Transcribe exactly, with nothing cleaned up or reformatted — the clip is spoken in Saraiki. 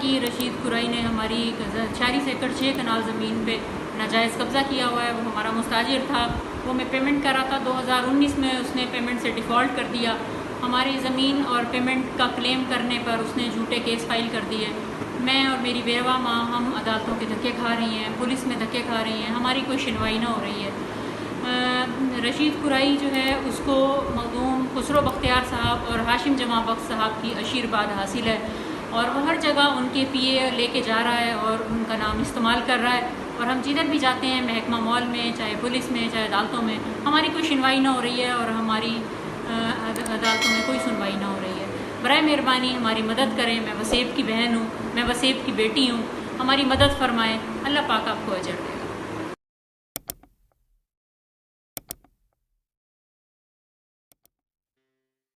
کی رشید کرائی نے ہماری چھیالیس ایکڑ چھ کنال زمین پہ ناجائز قبضہ کیا ہوا ہے۔ وہ ہمارا مستاجر تھا، وہ ہمیں پیمنٹ کر رہا تھا۔ دو ہزار انیس میں اس نے پیمنٹ سے ڈیفالٹ کر دیا۔ ہماری زمین اور پیمنٹ کا کلیم کرنے پر اس نے جھوٹے کیس فائل کر دیے۔ میں اور میری بیوہ ماں، ہم عدالتوں کے دھکے کھا رہی ہیں، پولیس میں دھکے کھا رہی ہیں، ہماری کوئی سنوائی نہ ہو رہی ہے۔ رشید کرائی جو ہے، اس کو مخدوم خسرو بختیار صاحب اور ہاشم جمعہ بخش صاحب کی آشیرواد حاصل ہے، اور وہ ہر جگہ ان کے پی اے لے کے جا رہا ہے اور ان کا نام استعمال کر رہا ہے۔ اور ہم جدھر بھی جاتے ہیں، محکمہ مال میں، چاہے پولیس میں، چاہے عدالتوں میں، ہماری کوئی سنوائی نہ ہو رہی ہے اور ہماری عدالتوں میں کوئی سنوائی نہ ہو رہی ہے۔ برائے مہربانی ہماری مدد کریں۔ میں وسیب کی بہن ہوں، میں وسیب کی بیٹی ہوں، ہماری مدد فرمائیں۔ اللہ پاک آپ کو اجر دے۔